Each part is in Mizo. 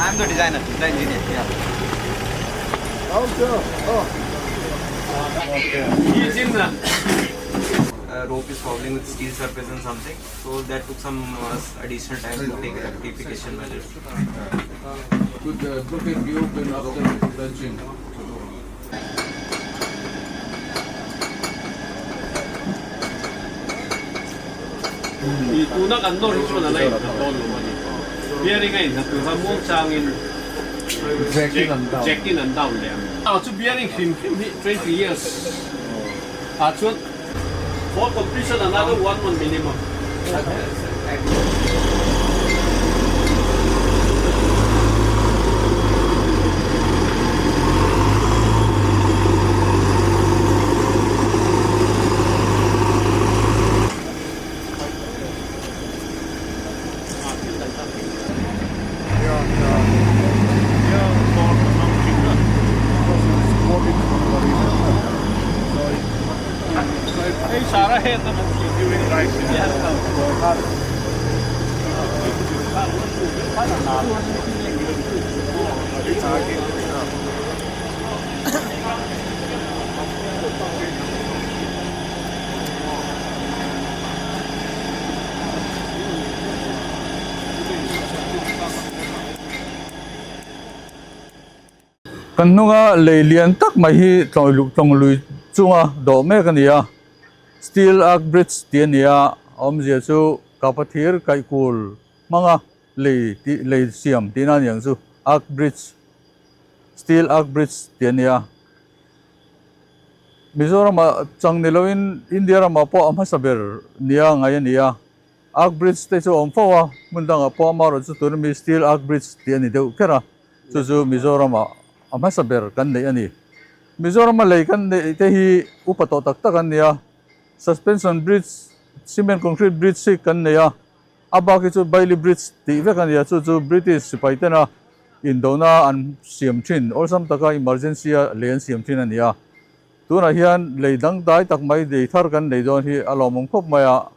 I'm the designer, the engineer. Yeah. Rope is fouling with steel surface and something, so that took some additional time to take rectification measures. Could the blockade be open after launching? Tuna kan nawr hi chuan a la innghat dawn lo a ni. Bearing a innghat tur kha muangchangin jack in an down leh ang. Ah chu bearing hrim hrim hi 20 years ah chuan for completion another one month minimum. Kan hnunga lei lian tak mai hi tlawng lui chunga dawh mek a ni a, Steel Arch Bridge tih a ni a, a awmzia chu Kapathir kaihkul hmanga lei tih lei siam tihna a ni ang chu, Arch Bridge, Steel Arch Bridge tih a ni a. Mizoramah chang ni loin India ramah pawh a hmasa ber nia ngai a ni a, Arch Bridge te chu a awm fo a, hmun dangah pawh amaherawh chu tuna mi Steel Arch Bridge tih a ni deuh kher a, chu chu Mizoramah a hmasa ber kan neih a ni. Mizorama lei kan neih te hi upa tawh tak tak an ni a, Suspension Bridge, Cement Concrete Bridge hi kan nei a, A bak hi chu Bailey Bridge tih vek a ni a, chu chu British sipai tena indona an siam thin, awlsam taka emergency a lei an siam thin a ni a. Tunah hian lei dangdai tak mai lei thar kan nei dawn hi a lawmawm khawp mai a,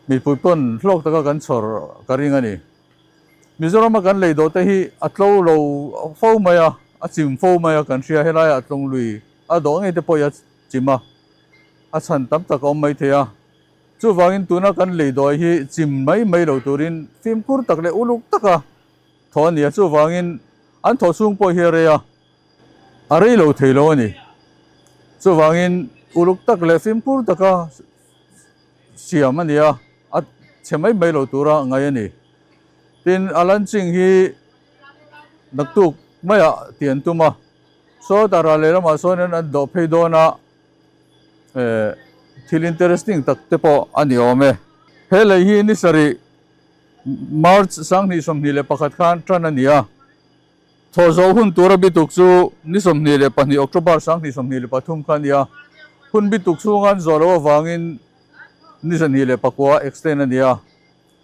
mipui pawn hlawk taka kan chhawr ka ring a ni. Mizorama kan lei dawh te hi a tlo lo fo mai a, a chim fo mai a, kan hria helaiah tlawng lui a dawh ngei te pawh hi a chim a, a chhan tam tak a awm maithei a. Chuvangin tuna kan lei dawi hi chim mai mai lo turin fimkhur tak leh uluk taka thaw a ni a, chuvangin an thaw chhung pawh hi a rei a, a rei lo thei lo a ni. Chuvangin uluk tak leh fimkhur taka siam a ni a, a chhe mai mai lo tura ngaih a ni. Tin, a launching hi naktuk maiah tih an tum a, sawtah ral lehlamah sawn an dawh phei dawn a. Thil interesting tak te pawh a ni awm e. He lei hi ni sarih March 2021 khan tan a ni a. Thawh zawh hun tura bituk chu ni 22 October 2023 kha a ni a. Hun bituk chhunga an zawh loh avangin ni 29 extend a ni a.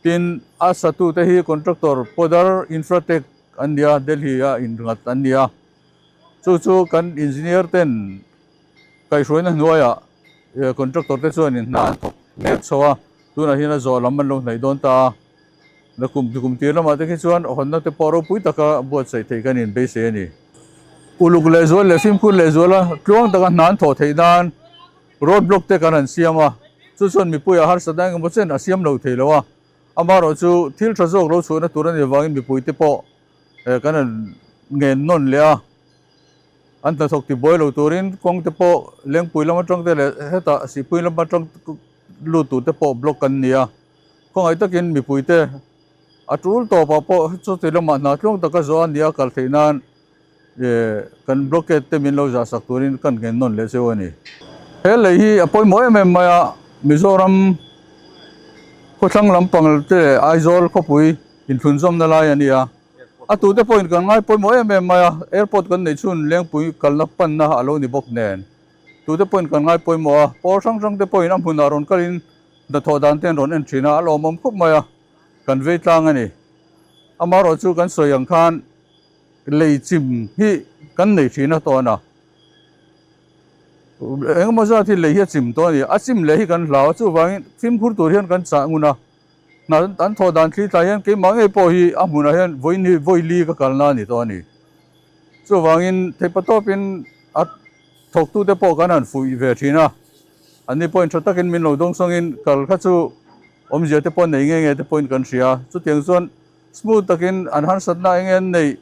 Tin, a satute hi contractor Podar Infratech an ni a, Delhi-a innghat an ni a. Chu chu kan engineer ten Kaihhruaina hnuaiah contractor te chuanin hna an thawk mek chho a, tunah hian a zawh lam an lo hnaih dawn ta a, na kum kum tir lamah te khi chuan hawnna te pawh ropui taka buatsaih theih kan inbeisei a ni. Uluk lehzual leh fimkhur lehzuala tluang taka hna an thawh theih nan road block te kan han siam a, chu chuan mipuiah harsatna engemaw chen a siam lo thei lo a, amaherawh chu thil tha zawk lo chhuahna tur a nih avangin mipuite pawh kan han ngen nawn leh a. An hnathawk ti buai lo turin kawng te pawh Lengpui lam atang te leh hetah Sihpui lam atang lut tur te pawh block an ni a. Khawngaih takin mipui te a tul tawpah pawh chuti lamah hna tluang taka zawh a ni a kal theih nan kan blockade te min lo zah sak turin kan ngen nawn leh cheu a ni. He lei hi a pawimawh em em mai a, Mizoram khawthlang lampang te leh Aizawl khawpui inthlunzawmna lai a ni a. A tute pawhin kan ngai pawimawh em em mai a, airport kan neih chhun Lengpui kalna panna a lo ni bawk nen. Tute pawhin kan ngai pawimawh a, pawl hrang hrang te pawhin a hmunah rawn kalin hnathawh dan te an rawn en thin a, a lawmawm khawp mai a, kan vei tlang a ni. Amaherawh chu kan sawi ang khan lei chim hi kan nei thin a tawn a, engemaw zat hi lei hi a chim tawh a ni, a chim leh hi kan hlau a, chuvangin fimkhur tur hian kan chah ngun a. Hna an thawh dan thli tlai hian keimah ngei pawh hi a hmunah hian vawiin hi vawi li ka kalna a ni tawh a ni. Chuvangin theihpatawpin a thawktute pawh kan han fuih ve thin a, anni pawhin tha takin min lo dawngsawngin kal kha chu awmzia te pawh nei nge nge te pawhin kan hria. Chutiang chuan smooth takin an harsatna eng nge an neih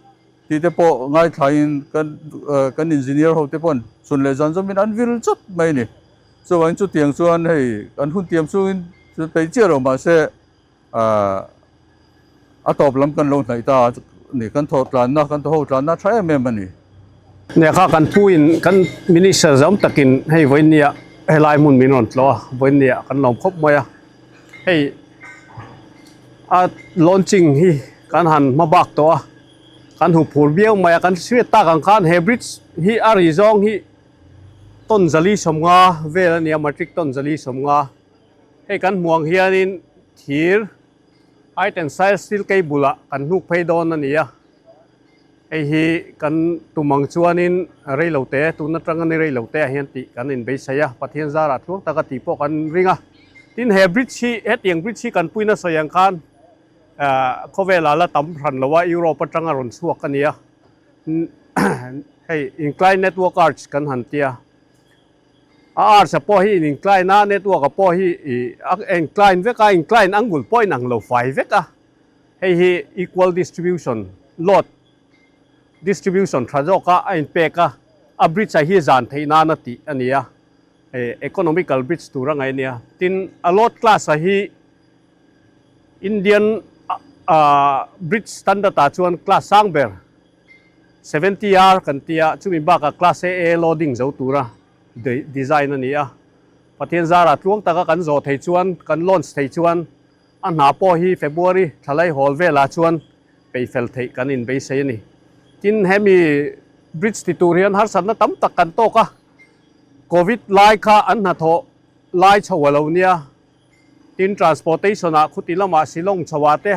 tih te pawh ngaithlain kan kan engineer ho te pawhin chhun leh zan zawmin an vil chawt mai a ni. Chuvangin chutiang chuan hei kan hun tiam chungin chu peih chiah lo mahse ahh a tawp lam kan lo hnaih ta a ni kan thawh tlanna kan thaw ho tlanna tha em em a ni. Nia kha kan pu in kan minister zawm takin hei vawinia helai hmun min rawn tlawh a vawinia kan lawm khawp mai a hei a launching hi kan han hma bak tawh a kan hu phur viau mai a kan hriat tak ang khan he bridge hi a ri zawng hi Ton 450 vel a ni a, matric ton 450. Hei kan hmuh ang hianin thir high tensile steel cable ah kan hnuk phei dawn a ni a. Hei hi kan tum ang chuanin rei lo te, tun atanga ni rei lo te ah hian tih kan inbeisei a, Pathian zarah tluang taka tih pawh kan ring a. Tin, he bridge hi, hetiang bridge hi kan puina sawi ang khan khawvelah la tam hran lo a, Europe atanga rawn chhuak a ni a. Hei incline network arch kan han tia a arch a pawh hi in incline a network a pawh hi ih a incline vek a incline angle pawh in ang lo fai vek a hei hi equal distribution load distribution tha zawk a a inpek a a bridge a hi zan theih nan a tih a ni a eh economical bridge tur a ngaih a nia tin a load class a hi Indian bridge standard ah chuan class sang ber 70R kan tia chumi bakah class AA loading zo tura design a ni a. Pathian zarah tluang taka kan zawh thei chuan kan launch thei chuan a hna pawh hi February thlalai hawl velah chuan peihfel theih kan inbeisei a ni. Tin hemi bridge ti tur hian harsatna tam tak kan tawk a, Covid lai kha an hnathawh lai chho a lo nia. Tin transportation ah khuti lamah Shillong chho ah te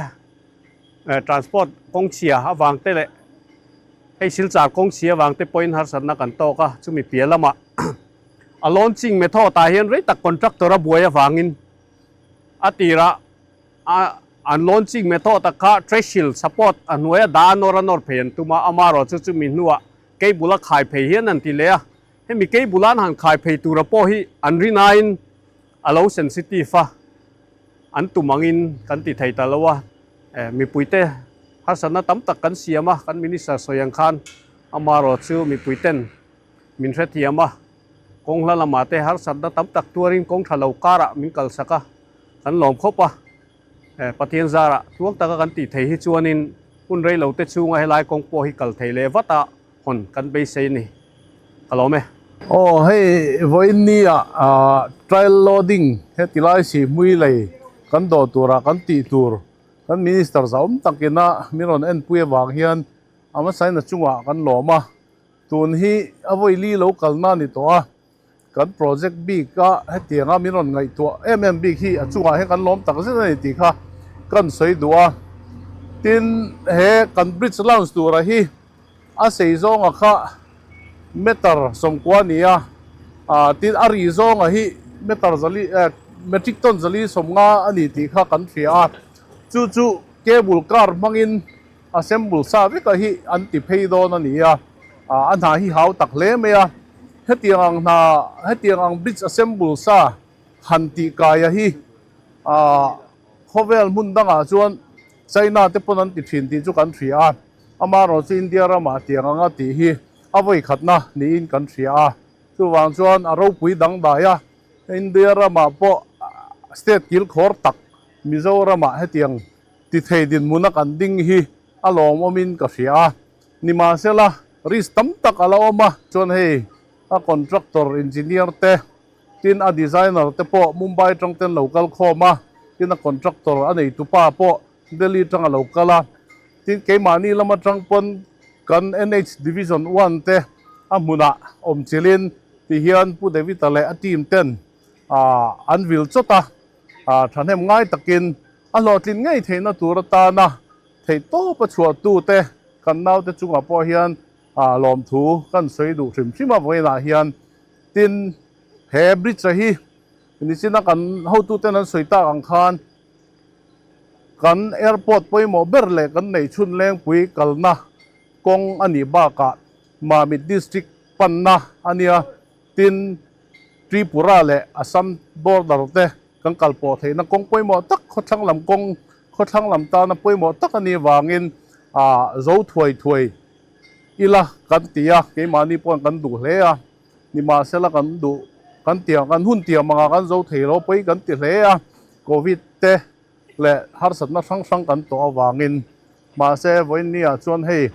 transport kawng chhia avang te leh hei Silchar kawng chhia avang te pawhin harsatna kan tawk a, chumi piah lamah a launching method ah hian rei tak contractor a buai avangin a tirah a an launching method ah kha threshold support a hnuaia dah a nawr a nawr phei an tum a, amaherawhchu chumi hnuah cable a khai phei hian an ti leh a, hemi cable an han khai phei tura pawh hi an rinaiin A lo sensitive a, an tum angin kan ti thei ta lo a, mipuite harsatna tam tak kan siam a, kan Minister sawi ang khan amaherawh chu mipuiten min hrethiam a, kawng hla lamah te harsatna tam tak tuarin kawng tha lo karah min kalsak a, kan lawm khawp a, Pathian zarah tluang taka kan tih thei hi chuanin hun rei lo te chhunga helai kawng pawh hi kal thei leh vat a hawn kan beisei a ni. Ka lawm e. Aw hei vawiin ni ah trial loading heti lai si hmui lei kan dawh turah kan tih tur kan minister zahawm takin a min rawn enpui avang hian a hmasain a chungah kan lawm a, tun hi a vawi li lo kalna a ni tawh a. Kan project bik a hetianga min rawn ngaihtuah em em bik hi a chungah hian kan lawm tak zet a ni tih kha kan sawi duh a. Tin, he kan bridge launch tura hi a sei zawnga kha meter 90 a ni a, tin a ri zawnga hi meter zali eh metric ton 450 a ni tih kha kan hria a. Chu chu cable car hmangin assemble sa veka hi an ti phei dawn a ni a, a hna hi hau tak hle mai a, hetiang ang hna hetiang ang bridge assemble sa han tih kaia hi khawvel hmun dangah chuan China te pawn an ti thin tih chu kan hria a, amaherawh chu India ramah tiang anga tih hi a vawi khatna niin kan hria a, chuvang chuan a ropui dangdai a, India ramah pawh state kilkhawr tak Mizoramah hetiang Ti thei dinhmuna kan ding hi a lawmawmin ka hria a, nimahsela risk tam tak a la awm a, chuan hei a contractor engineer te tin a designer te pawh Mumbai tang ten lo kal khawm a, tin a contractor a neitupa pawh Delhi tang a lo kal a, tin keimahni lam atang pawn kan NH Division one te a hmunah awm chilhin ti hian Pu David-a leh a team ten an vil chawt a, thahnem ngai takin A hlawhtlin ngei theihna tur atana theihtawp a chhuahtute kan naute chungah pawh hian lawmthu kan sawi duh hrim hrim a vawiinah hian tin he bridge-a hi nichina kan hotuten an sawi tak ang khan Kan airport pawimawh ber leh kan neih chhun lengpui kalna kawng a nih bakah Mamit District panna a nia, tin Tripura leh Assam border te kan kal pawh theihna kawng pawimawh tak khawthlang lam kawng khawthlang lam tana pawimawh tak a nih vangin ah zo thuai thuai ila kan ti a, keimahni pawh kan duh hle a, nimahsela kan duh kan tiang kan hun tiang anga kan zo thei lo pawi kan ti hle a, Covid te leh harsatna hrang hrang kan tawh avangin mahse vawiin ni ah chuan hei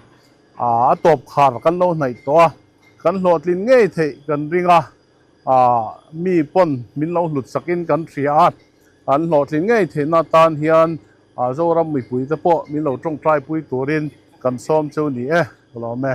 a tawp khar kan lo hnaih tawh a, kan hlawhtlin ngei theih kan ring a, mi pawn min lo hlut sakin kan hria a, an hlawhtlin ngei theihna atan hian Zoram mipui te pawh min lo tawngtai pui turin kan sawm cheu ni e, ka lawm e.